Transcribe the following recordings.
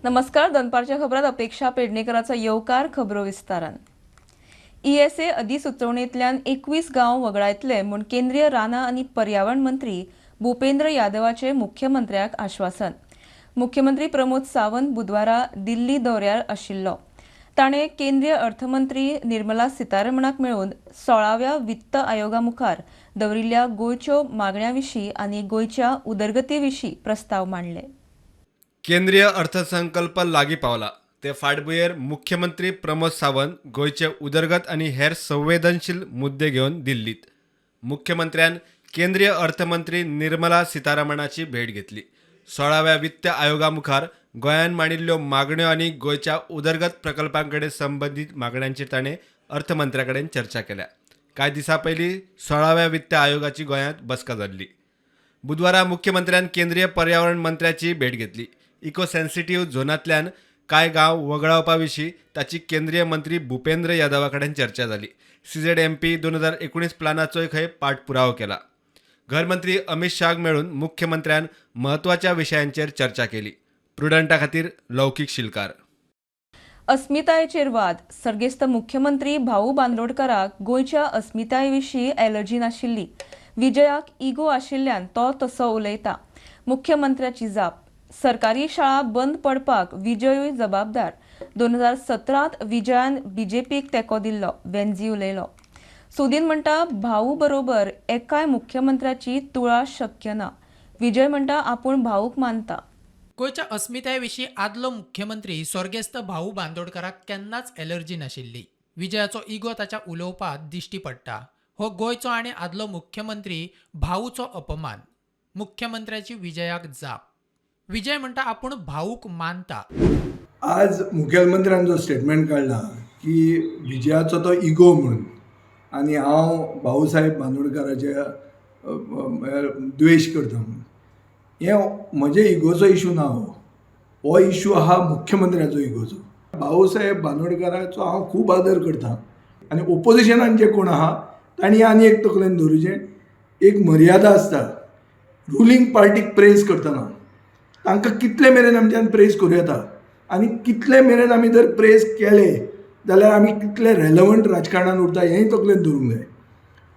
नमस्कार, दनपारच्या खबरात अपेक्षा पेडणेकराचा येवकार. खबरो विस्तारान. ईएसए अधिसुचोवणेंतल्यान 21 गांव वगळायतले म्हूण केंद्रीय रानां आनी पर्यावरण मंत्री भूपेंद्र यादवाचे मुख्यमंत्र्याक आश्वासन. मुख्यमंत्री प्रमोद सावंत बुधवारा दिल्ली दौऱ्यार आशिल्लो. ताणें केंद्रीय अर्थमंत्री निर्मला सीतारमणाक मेळून 16व्या वित्त आयोगा मुखार दवरिल्ल्या गोंयच्यो मागण्यां विशीं आनी गोंयच्या उदरगती विशीं प्रस्ताव मांडले. केंद्रीय अर्थसंकल्प लागीं पावला ते फाटभुंयेर मुख्यमंत्री प्रमोद सावंत गोंयचे उदरगत आनी हेर संवेदनशील मुद्दे घेवन दिल्लीत. मुख्यमंत्र्यान केंद्रीय अर्थमंत्री निर्मला सीतारामणाची भेट घेतली. 16व्या वित्त आयोगा मुखार गोंयान मांडिल्ल्यो मागण्यो आनी गोंयच्या उदरगत प्रकल्पां कडेन संबंदीत मागण्यांचेर ताणें अर्थमंत्र्या कडेन चर्चा केल्या. कांय दिसां पयलीं 16व्या वित्त आयोगाची गोंयांत बसका जाल्ली. बुधवारा मुख्यमंत्र्यान केंद्रीय पर्यावरण मंत्र्याची भेट घेतली. इको सेन्सिटीव्ह झोनांतल्यान कांय गांव वगळावपा विशीं ताची केंद्रीय मंत्री भूपेंद्र यादवा कडेन चर्चा जाली. सीझेडएमपी 2019 प्लानाचोय खंय पाठपुरावो केला. घरमंत्री अमित शाहक मेळून मुख्यमंत्र्यान म्हत्वाच्या विशयांचेर चर्चा केली. प्रुडंटा खातीर लौकीक शिलकार. अस्मितायेचेर वाद. सर्गेस्त मुख्यमंत्री भाऊ बांदोडकराक गोंयच्या अस्मिताये विशीं एलर्जी नाशिल्ली. विजयाक इगो आशिल्ल्यान तो तसो उलयता, मुख्यमंत्र्याची जाप. सरकारी शाळा बंद पडपाक विजयूय जबाबदार. 2017त विजयान बीजेपीक तेंको दिल्लो, वेन्झी उलयलो. सुदीन म्हणटा, भाऊ बरोबर एकाय मुख्यमंत्र्याची तुळा शक्य ना. विजय म्हणटा, आपूण भाऊक मानता. गोंयच्या अस्मिताये विशीं आदलो मुख्यमंत्री स्वर्गेस्त भाऊ बांदोडकराक केन्नाच एलर्जी नाशिल्ली. विजयाचो इगो ताच्या उलोवपांत दिश्टी पडटा. हो गोंयचो आनी आदलो मुख्यमंत्री भाऊचो अपमान, मुख्यमंत्र्याची विजयाक जाप. विजय म्हणटा, आपूण भाऊक मानता. आज मुखेलमंत्र्यान जो स्टेटमेंट काडला की विजयाचो तो इगो म्हणून आनी हांव भाऊसाहेब बांदोडकाराचे म्हळ्यार द्वेश करता म्हणून, हें म्हजे इगोचो इशू ना. हो हो इशू आहा मुख्यमंत्र्याचो इगोचो. भाऊसाहेब बांदोडकाराचो हांव खूब आदर करता आनी ओपोजिशनान जे कोण आहा तांणी आनी एक तकलेन दवरुचें, एक मर्यादा आसता. रुलींग पार्टीक प्रेज करतना तांकां कितले मेरेन आमच्यान प्रेज करूं येता आनी कितले मेरेन आमी जर प्रेज केले जाल्यार आमी कितले रेलवंट राजकारणान उरता, हेंय तकलेन दवरूंक जाय.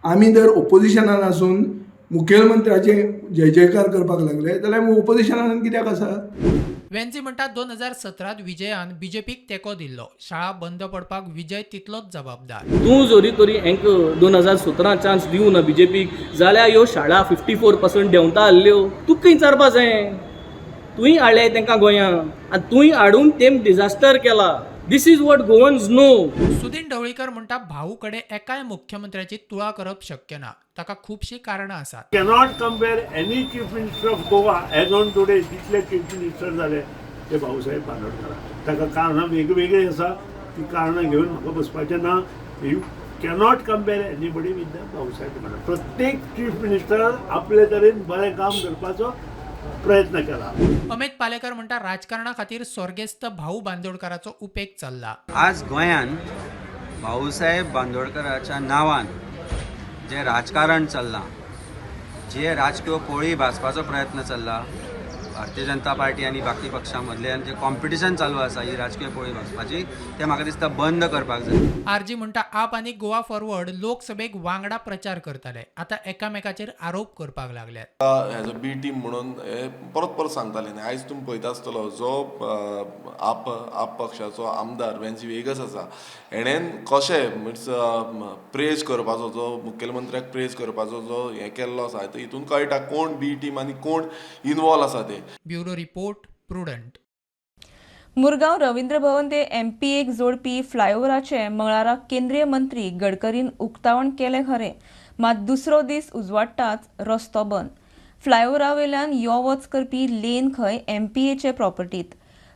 आमी जर ओपोजिशनान आसून मुखेलमंत्र्याचे जय जयकार करपाक लागले जाल्यार आमी ओपोजिशनान कित्याक आसा? वेन्झी म्हणटा, 2017त विजयान बीजेपीक तेंको दिल्लो. शाळा बंद पडपाक विजय तितलोच जबाबदार. तूं जरी तरी हेंक 2017 चान्स दिवना बीजेपीक जाल्यार ह्यो शाळा 54% देंवता आसल्यो. तुका विचारपा जाय. तुंय हाडले तांकां गोंयांत आनी तुंय हाडून तेम डिजास्टर केला. This is what Goans know. Sudin Dhavalikar म्हणटा, भाऊ कडेन एकाय मुख्यमंत्र्याची तुळा करप शक्य ना. ताका खुबशीं कारणां आसात. Cannot compare any chief minister of Goa as on today. जितले चीफ मिनिस्टर जाले ते भाऊसाहेब बांदोडकर. ताका कारणां वेगवेगळीं आसा. ती कारणां घेवन म्हाका बसपाचें ना. You cannot compare anybody with the Bhausaheb Bandodkar. प्रत्येक चीफ मिनिस्टर आपले तरेन बरें काम करपाचो प्रयत्न केला. अमित पालेकर म्हणटा, राजकारणा खातीर स्वर्गेस्त भाऊ बांदोडकाराचो उपेग चल्ला. आज गोंयान भाऊसाहेब बांदोडकराच्या नांवान जें राजकारण चल्लां, जे राजकीय पोळी भाजपाचो प्रयत्न चल्ला, भारतीय जनता पार्टी आनी बाकी पक्षां मदल्यान जें कॉम्पिटिशन चालू आसा ही राजकीय पोळी भाजपाची, तें म्हाका दिसता बंद करपाक जाय. आरजी म्हणटा, आप आनी गोवा फॉरवर्ड लोकसभेक वांगडा प्रचार करताले. आता एकामेकाचेर आरोप करपाक लागल्यात. एज अ बी टीम म्हणून हे परत परत सांगताले न्ही. आयज तुमी पळयता आसतलो, जो आप पक्षाचो आमदार वेन्सी वेगस आसा, हेणेन कशें मिन्स प्रेज करपाचो जो, मुखेलमंत्र्याक प्रेज करपाचो जो हें केल्लो आसा, तो हितून कळटा कोण बी टीम आनी कोण इनवॉल्व आसा ते. Bureau report, prudent. Murgaon Ravindra Bhavan ते एमपीएक जोडपी फ्लायओव्हराचें मंगळारा केंद्रीय मंत्री गडकरीन उक्तावण केलें खरें, मात दुसरो दीस उजवाडटाच रस्तो बंद. फ्लायओव्हरा वयल्यान यो वच करपी लेन खंय एमपीएचे प्रॉपर्टीत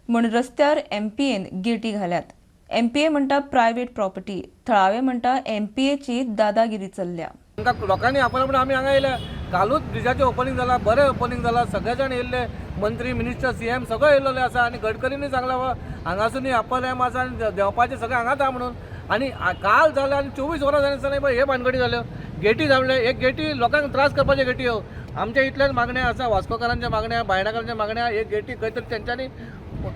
म्हूण रस्त्यार एमपीएन गेटी घाल्यात. एमपीए म्हणटा प्रायव्हेट प्रॉपर्टी. थळावे म्हणटा, एमपीएची दादागिरी चल्ल्या. तांकां लोकांनी आपयला म्हणून आमी हांगा येयले. कालूच ब्रिजाचें ओपनींग जाला, बरें ओपनींग जाला. सगळे जाण येयल्ले, मंत्री, मिनिस्टर, सीएम सगळे येयल्ले आसा आनी गडकरींनी सांगलां, बाबा हांगासून अप्पर एम आसा आनी देंवपाचें सगळें हांगाच आहा म्हणून. आनी काल जालें आनी 24 वरां जालें आसतना हे भानगडी जाल्यो. गेटी जावले, एक गेटी लोकांक त्रास करपाच्यो गेटी ह्यो. आमच्या इतल्यान मागण्या आसा, वास्कोकारांच्या मागण्या, बायणाकारांच्या मागण्या, एक गेटी खंय तरी तेंच्यांनी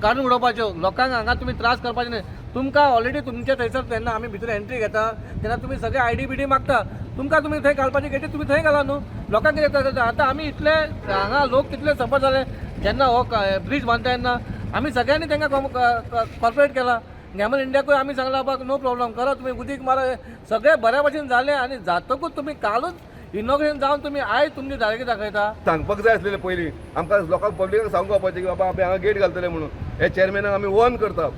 काडून उडोवपाच्यो. लोकांक हांगा तुमी त्रास करपाचे न्हय. तुमकां ऑलरेडी तुमचे थंयसर तेन्ना आमी भितर एंट्री घेता तेन्ना तुमी सगळे आयडी बिडी मागता, तुमकां तुमी थंय घालपाची गेटी तुमी थंय घाला न्हू. लोकांक कितें त्रास जाता? आतां आमी इतले हांगा लोक कितले सफर जाले जेन्ना हो ब्रिज बांदता तेन्ना आमी सगळ्यांनी तांकां कॉर्पोरेट केला. गॅमल इंडियाकूय आमी सांगला बाबा नो प्रॉब्लम करा तुमी, उदीक मारा, सगळें बऱ्या भशेन जालें. आनी जातकूच तुमी कालूच इनॉग्रेशन जावन तुमी आयज तुमची दादगिरी दाखयता. सांगपाक जाय आसलेलें पयलीं आमकां लोकांक पब्लिकाक सांगूंक गावपाचें की बाबा आमी हांगा गेट घालतले म्हणून. हे चेअरमॅनाक आमी वॉर्न करता,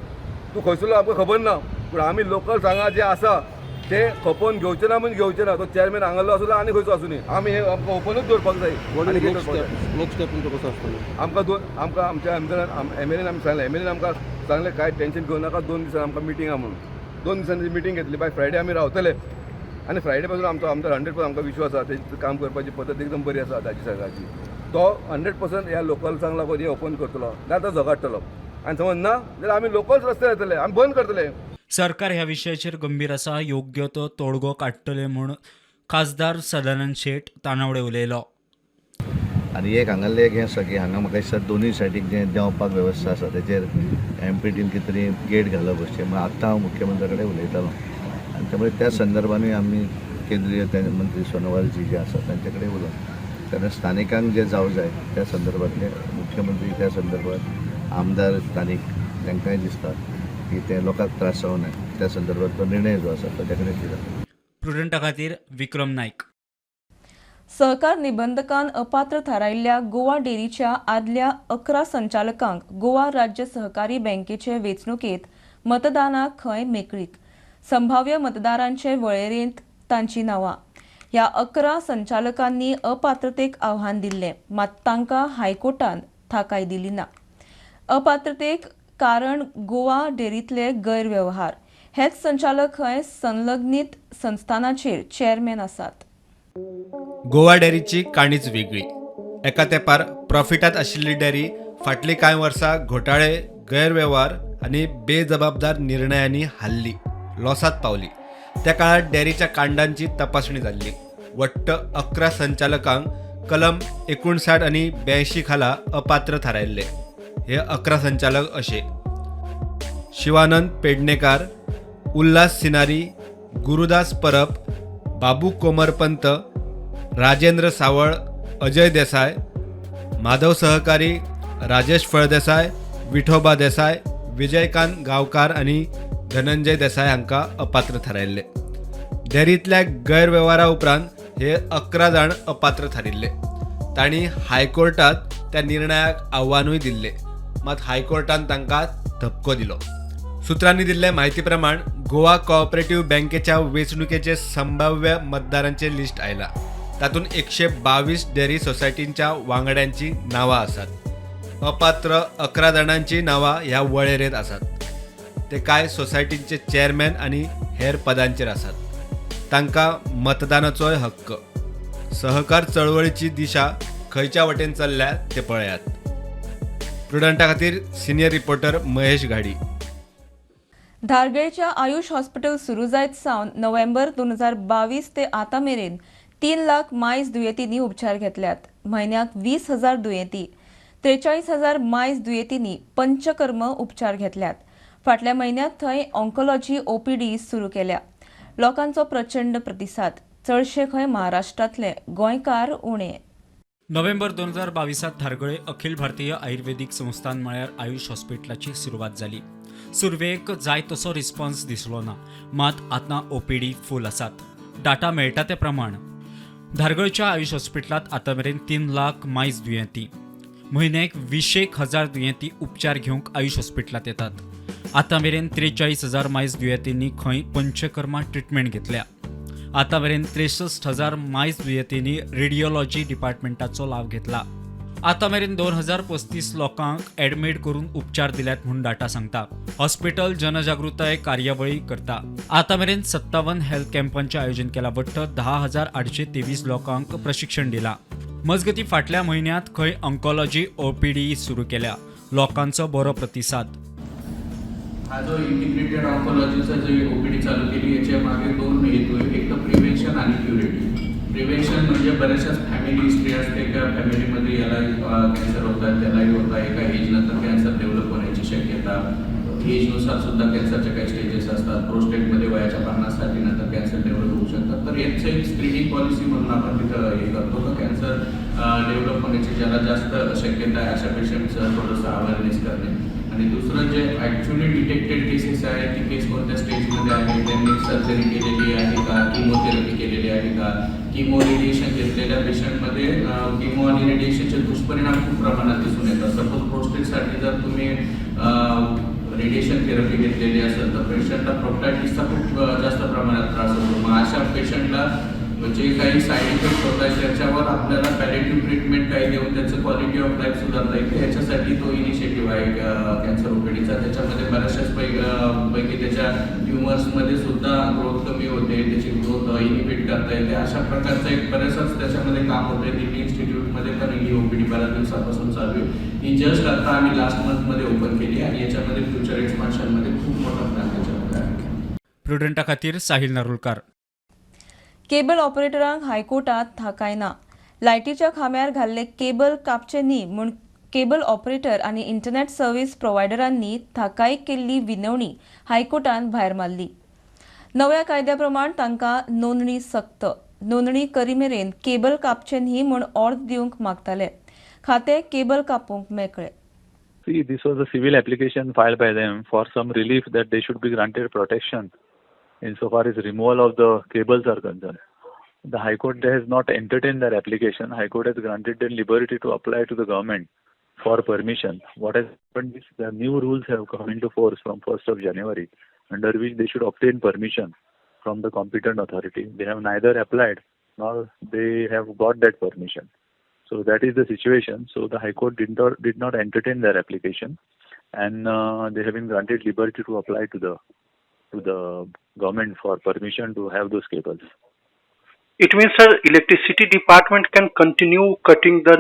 तूं खंयसरलो आमकां खबर ना, पूण आमी लोकल्स हांगा जे आसा ते खपोवन घेवचे ना म्हणजे घेवचे ना. तो चेअरमॅन हांगालो आसूं आनी खंयचो आसूं न्ही, आमी हे आमकां ओपनूच दवरपाक जाय. नेक्स्ट स्टेप तुमचो कसो आसतलो? आमकां दोन आमकां आमच्या आमदारान एम एल एन आमी सांगलें, एम एल एन आमकां सांगलें कांय टेंशन घेवं नाका, 2 दिसान आमकां मिटींग आहा म्हणून. 2 दिसांनी मिटींग घेतली, बाय फ्रायडे आमी रावतले आनी फ्रायडे पासून आमचो आमदार 100% आमकां विश्वास आसा, तेजी काम करपाची पद्दत एकदम बरी आसा ताजी सायबाची. तो 100% ह्या लोकल्सांक लागून हे ओपन करतलो, ना तो झगडटलो. आनी समज ना जाल्यार आमी लोकल्स रस्त्यार येतले, आमी बंद करतले. सरकार ह्या विशयाचेर गंभीर आसा, योग्य तो तोडगो काडटले म्हूण खासदार सदानंद शेट तानावडे उलयलो. आनी एक हांगासरलें एक हें आसा की हांगा म्हाका दिसता दोनूय सायडीक जें देंवपाक वेवस्था आसा तेचेर एम पी टीन कितें तरी गेट घालप अशें म्हण आत्तां हांव मुख्यमंत्र्या कडेन उलयतालो. आनी त्यामुळे त्या संदर्भानूय आमी केंद्रीय मंत्री सोनोवालजी जे आसा तांचे कडेन उलोवन, कारण स्थानिकांक जे जावं जाय त्या संदर्भांतले मुख्यमंत्री त्या संदर्भात आमदार स्थानीक तांकांय दिसता की ते लोकांक त्रास जावं नये, त्या संदर्भातलो निर्णय जो आसा तो डेफिनेटली जाता. प्रुडंटा खातीर विक्रम नायक. सहकार निबंधकान अपात्र थारायिल्ल्या गोवा डेरीच्या आदल्या 11 संचालकांक गोवा राज्य सहकारी बँकेचे वेंचणुकेंत मतदानाक खंय मेकळीक. संभाव्य मतदारांचे वळेरेंत तांची नांवां. ह्या 11 संचालकांनी अपात्रतेक आव्हान दिल्लें, मात तांकां हायकोर्टान थाकाय दिली ना. अपात्रतेक कारण गोवा डेरींतले गैरवेव्हार. हेच संचालक खंय संलग्नीत संस्थानाचेर चेअरमॅन आसात. गोवा डेअरीची काणीच वेगळी. एका तेंपार प्रॉफिटांत आशिल्ली डेअरी फाटलीं कांय वर्सां घोटाळे, गैरवेव्हार आनी बेजबाबदार निर्णयांनी हाल्ली, लॉसांत पावली. त्या काळार डेअरीच्या कांडांची तपासणी जाल्ली. वट्ट 11 संचालकांक कलम 59 आनी 82 खाला अपात्र थारायल्ले. हे 11 संचालक अशे: शिवानंद पेडणेकार, उल्हास सिनारी, गुरुदास परब, बाबू कोमरपंत, राजेंद्र सावळ, अजय देसाय, माधव सहकारी, राजेश फळदेसाय, विठोबा देसाय, विजयकांत गांवकार आनी धनंजय देसाय हांकां अपात्र थारायल्ले. डेअरींतल्या गैरवेव्हारा उपरांत हे 11 जाण अपात्र थारिल्ले. तांणी हायकोर्टांत त्या निर्णयाक आव्हानूय दिल्लें, मात हायकोर्टान तांकां धपको दिलो. सुत्रांनी दिल्ले म्हायती प्रमाण गोवा कोऑपरेटिव्ह बँकेच्या वेंचणुकेचे संभाव्य मतदारांचे लिस्ट आयला. तातूंत 122 डेअरी सोसायटींच्या वांगड्यांची नांवां आसात. अपात्र 11 जाणांची नांवां ह्या वळेरेंत आसात. ते कांय सोसायटींचे चेअरमॅन आनी हेर पदांचेर आसात. तांकां मतदानाचोय हक्क. सहकार चळवळीची दिशा खंयच्या वटेन चल्ल्या तें पळयात. प्रुडंटा खातीर सिनियर रिपोर्टर महेश घाडी. धारगळच्या आयुष हॉस्पिटल सुरू जायत सावन नोव्हेंबर 2022 ते आतां मेरेन 3 लाख मायज दुयेंतींनी उपचार घेतल्यात. म्हयन्याक 20,000 दुयेंती, 43,000 मायज दुयेंतींनी पंचकर्म उपचार घेतल्यात. फाटल्या म्हयन्यांत थंय ऑन्कोलॉजी ओपीडी सुरू केल्या. लोकांचो प्रचंड प्रतिसाद. चडशे खंय महाराष्ट्रांतले, गोंयकार उणे. नोव्हेंबर 2022 धारगळे अखिल भारतीय आयुर्वेदीक संस्थान म्हळ्यार आयुष हॉस्पिटलाची सुरवात जाली. सुरवेक जाय तसो रिस्पॉन्स दिसलो ना, मात आतां ओपीडी फूल आसात. डाटा मेळटा ते प्रमाण धारगळच्या आयुष हॉस्पिटलांत आतां मेरेन 3 लाख मायज दुयेंती, म्हयन्याक 20,000 दुयेंती उपचार घेवंक आयुष हॉस्पिटलांत येतात. आतां मेरेन 43,000 मायज दुयेंतींनी खंय पंचकर्मा ट्रिटमेंट घेतल्या. आतां मेरेन 63,000 मायज दुयेंतींनी रेडियोलॉजी डिपार्टमेंटाचो लाव घेतला. आतां मेरेन 2035 लोकांक ॲडमीट करून उपचार दिल्यात म्हूण डाटा सांगता. हॉस्पिटल जनजागृताय कार्यावळी करता. आतां मेरेन 57 हेल्थ कॅम्पांचें आयोजन केलां. वट्ट 10,823 लोकांक प्रशिक्षण दिलां. मजगती फाटल्या म्हयन्यांत खंय ऑन्कोलॉजी ओपीडी सुरू केल्या. लोकांचो बरो प्रतिसाद. हा जो इंटिग्रेटेड ऑन्कोलॉजीचा जे ओपीडी चालू केली, याच्या मागे 2 हेतू आहे. एक तर प्रिव्हेन्शन आणि क्युरेटिव्ह. प्रिव्हेन्शन म्हणजे बऱ्याचशाच फॅमिली हिस्ट्री असते किंवा फॅमिलीमध्ये याला कॅन्सर होतात, त्यालाही होता, एका एज नंतर कॅन्सर डेव्हलप होण्याची शक्यता, एजनुसार सुद्धा कॅन्सरच्या काही स्टेजेस असतात. प्रोस्टेटमध्ये वयाच्या 50-60 नंतर कॅन्सर डेव्हलप होऊ शकतात. तर यांचं एक स्क्रीनिंग पॉलिसी म्हणून आपण तिथं हे करतो का कॅन्सर डेव्हलप होण्याची ज्याला जास्त शक्यता आहे अशा पेशंटचं थोडंसं अवेअरनेस करणे. आणि दुसरं जे ॲक्च्युली डिटेक्टेड केसेस आहे, ती केस कोणत्या स्टेजमध्ये आहे, त्यांनी सर्जरी केलेली आहे का, किमोथेरपी केलेली आहे का. किमो रेडिएशन घेतलेल्या पेशंटमध्ये किमो आणि रेडिएशनचे दुष्परिणाम खूप प्रमाणात दिसून येतात. सपोज प्रोस्टेटसाठी जर तुम्ही रेडिएशन थेरपी घेतलेली असेल तर पेशंटला प्रोक्टायटिसचा खूप जास्त प्रमाणात त्रास होतो. मग अशा पेशंटला जे काही साईड इफेक्ट होत आहेत त्याच्यावर आपल्याला पॅलेटिव्ह ट्रीटमेंट काही देऊन त्याचं क्वालिटी ऑफ लाईफ सुधारता येते, ह्याच्यासाठी तो इनिशिएटिव्ह आहे कॅन्सर ओपीडीचा. त्याच्यामध्ये बऱ्याचशाच पैकी त्याच्या ट्युमर्समध्ये सुद्धा ग्रोथ कमी होते, त्याची ग्रोथ इनिबिट करता येते, अशा प्रकारचं एक बऱ्याचशाच त्याच्यामध्ये काम होतं आहे. दिल्ली इन्स्टिट्यूटमध्ये पण ही ओपीडी बऱ्याच दिवसापासून चालू आहे. ही जस्ट आता आम्ही लास्ट मंथमध्ये ओपन केली आणि याच्यामध्ये फ्युचर एक्सपान्शनमध्ये खूप मोठा प्लॅन त्याच्यामध्ये आहे. प्रुडंटा खातीर साहिल नारुलकार. केबल ऑपरेटरांक हायकोर्टात थाकाय ना. लायटीच्या खांब्यार घाल्ले केबल कापचे न्ही म्हूण केबल ऑपरेटर आनी इंटरनॅट सर्व्हिस प्रोवायडरांनी थाकाय केल्ली विनवणी हायकोर्टान भायर मारली. नव्या कायद्या प्रमाण तांकां नोंदणी सक्त. नोंदणी करीमेरेन केबल कापचे न्ही म्हूण ऑर्द दिवंक मागताले. खातें केबल कापूंक मेकळे. See, this was a civil application filed by them for some relief that they should be granted protection insofar as removal of the cables are concerned. The High Court has not entertained their application. High Court has granted them liberty to apply to the government for permission. What has happened is the new rules have come into force from 1st of January, under which they should obtain permission from the competent authority. They have neither applied nor they have got that permission. So that is the situation. So the High Court did not entertain their application, and they have been granted liberty to apply to the government for permission to have those cables. It means, sir, electricity department can continue cutting the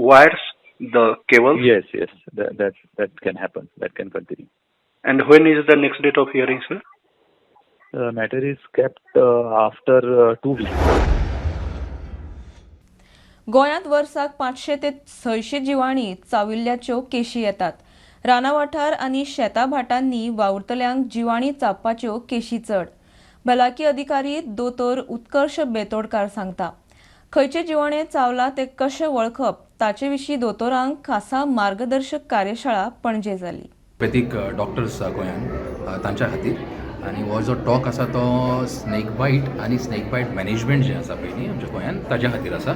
wires, the cables. Yes, that can happen. That can continue. And when is the next date of hearing, sir? The matter is kept after 2 weeks. गोंयांत वर्साक 500 ते 600 जिवाणी चाविल्ल्याच्यो केशी येतात. राना वाठार आनी शेता भाटांनी वावुरतल्यांक जिवाणी चाबपाच्यो केशी चड. भलायकी अधिकारी दोतोर उत्कर्ष बेतोडकार सांगता, खंयचे जिवाणे चावला ते कशें वळखप ताचे विशीं दोतोरांक खासा मार्गदर्शक कार्यशाळा पणजे जाली. पॅथीक डॉक्टर्स आसा गोंयांत, तांच्या खातीर. आनी हो जो टॉक आसा तो स्नेक बायट आनी स्नेक बायट मॅनेजमेंट जें आसा पळय न्ही आमच्या गोंयांत, ताज्या खातीर आसा.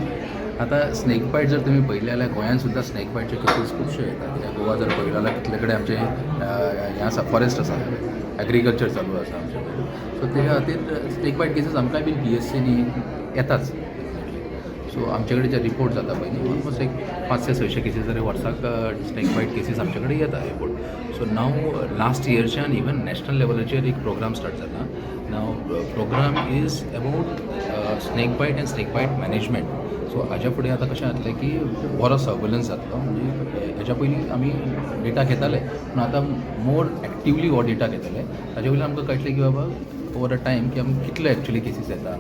आतां स्नेक बायट जर तुमी पळयलें जाल्यार गोंयांत सुद्दां स्नेक बायटचे केसीस खुबश्यो येता, कित्याक गोवा जर पळयलो जाल्यार कितले कडेन आमचे हें आसा, फॉरेस्ट आसा, एग्रीकल्चर चालू आसा आमचे कडेन. सो तेज्या खातीर स्नेक बायट केसीस आमकांय बीन पीएचसीनी येताच. सो आमचे कडेन जे रिपोर्ट जाता पळय न्ही, ऑलमोस्ट एक 500 ते 600 केसीस तरी वर्साक स्नेक बायट केसीस आमचे कडेन येता रिपोर्ट. सो नाव लास्ट इयरच्यान इवन नॅशनल लेवलाचेर एक प्रोग्राम स्टार्ट जाला. Now program is about snake bite and snake bite management. So हाज्या फुडें आतां कशें जातलें की बरो सर्वेलन्स जातलो. म्हणजे हेज्या पयलीं आमी डेटा घेताले, पूण आतां मोर एक्टिवली हो डेटा घेतले. ताजे वयल्यान आमकां कळटलें की बाबा ओवर अ टायम की आमकां कितले एक्चुली केसीस येता,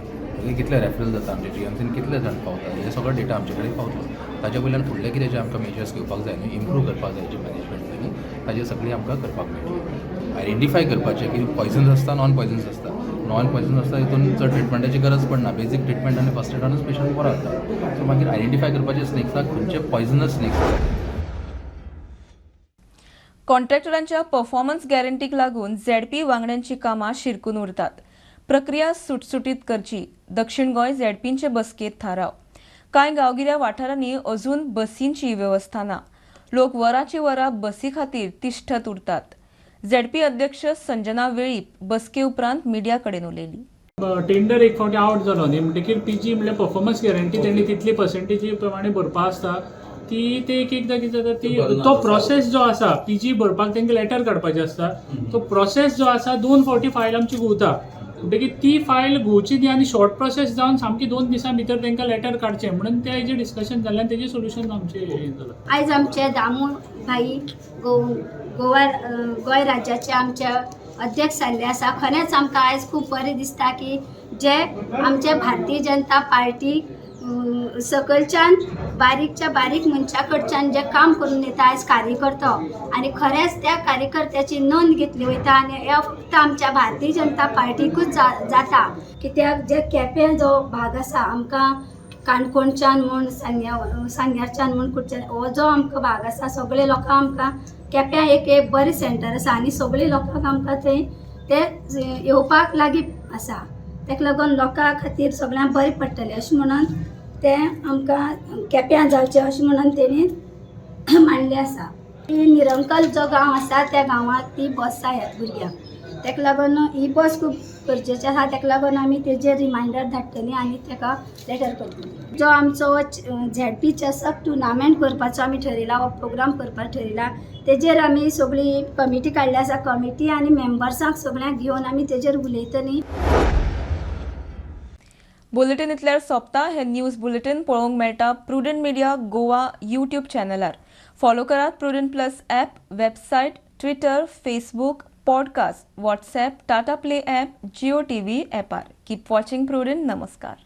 कितले रेफरल जाता, आमच्या जीएमसीन कितले जाण पावता, हे सगळो डेटा आमचे कडेन पावतलो. ताजे वयल्यान फुडलें कितें जें आमकां मेजर्स घेवपाक जाय न्हू, इम्प्रूव करपाक जाय जे मॅनेजमेंट पळय न्ही, ताजेर सगळें आमकां करपाक मेळटलें. आयडेंटिफाय करपाचें की पॉयजन्स आसता, नॉन पॉयजन्स आसता. नॉन पॉयजन्स आसता हितून चड ट्रिटमेंटाची गरज पडना. बेजीक ट्रिटमेंट आनी फर्स्ट एडानूच पेशंट बरो जाता. सो मागीर आयडेंटिफाय करपाचें स्नेक्साक, खंयचे पॉयजनस स्नेक्स आसा ते. कॉन्ट्रॅक्टरांच्या परफॉर्मन्स गॅरंटीक लागून झेडपी वांगड्यांची कामां शिरकून उरतात. प्रक्रिया सुटसुटीत करची, दक्षिण गोंय झेडपींचे बसकेत थाराव. कांय गांवगिऱ्या वाठारांनी अजून बसींची वेवस्था ना. लोक वरांची वरां बसी खातीर तिश्ठत उरतात. झेडपी अध्यक्ष संजना वेळीप बसके उपरांत मिडिया कडेन उलयली. टेंडर एक फावटी आवट जालो न्ही, म्हणटकीर पीजी म्हणल्यार परफॉर्मन्स गॅरंटी तेणी तितली पर्सेंटेजी प्रमाणे भरपा आसता ती. ते एक एकदां कितें जाता ती तो प्रोसेस जो आसा, पीजी भरपाक तांकां लेटर काडपाचें आसता, तो प्रोसेस जो आसा दोन फावटी फायल आमची घुंवता. म्हणटकीर ती फायल घुंवची न्ही आनी शॉर्ट प्रोसेस जावन सामकी 2 दिसां भितर तांकां लेटर काडचें म्हणून ते हेजें डिस्कशन जालें आनी तेजें सोल्युशन आमचें हें जालां. आयज आमचे दामू भाई गोवा गोंय राज्याचे आमचे अध्यक्ष जाल्ले आसा. खरेंच आमकां आयज खूब बरें दिसता की जे आमचे भारतीय जनता पार्टी सकयलच्यान बारीकच्या बारीक मनशा कडच्यान जें काम करून येता आयज कार्यकर्तो आनी खरेंच त्या कार्यकर्त्याची नोंद घेतली वयता आनी हे फक्त आमच्या भारतीय जनता पार्टीकूच जाता. कित्याक जे केपें जो भाग आसा आमकां काणकोणच्यान म्हूण सांग्यारच्यान म्हूण कुडच्यान हो जो आमकां भाग आसा सगळे लोकांक आमकां केप्यां एक बरें सेंटर आसा आनी सगळे लोकांक आमकां थंय ते येवपाक लागीं आसा. ताका लागून लोकां खातीर सगळ्यांक बरें पडटलें अशें म्हणून तें आमकां केप्यां जावचें अशें म्हणून तेणी मांडलें आसा. निरंकल जो गांव आसा त्या गांवांत ती बस जाय भुरग्यांक, ताका लागून ही बस खूब गरजेची आसा. ताका लागून आमी तेजेर रिमांयडर धाडटली आनी ताका लेटर करतली. जो आमचो झेडपी चषक टुर्नामेंट करपाचो आमी ठरयला, हो प्रोग्राम करपाक ठरयला, तेजेर आमी सगळी कमिटी काडली आसा. कमिटी आनी मेंबर्सांक सगळ्यांक घेवन आमी तेजेर उलयतली. बुलेटीन इतल्यार सोंपता. हे न्यूज बुलेटीन पळोवंक मेळटा प्रुडंट मिडिया गोवा यूट्यूब चॅनलार. फॉलो करात Prudent plus app, website, Twitter, Facebook, podcast, WhatsApp, Tata Play app, Jio TV ॲपार. Keep watching prudent. नमस्कार.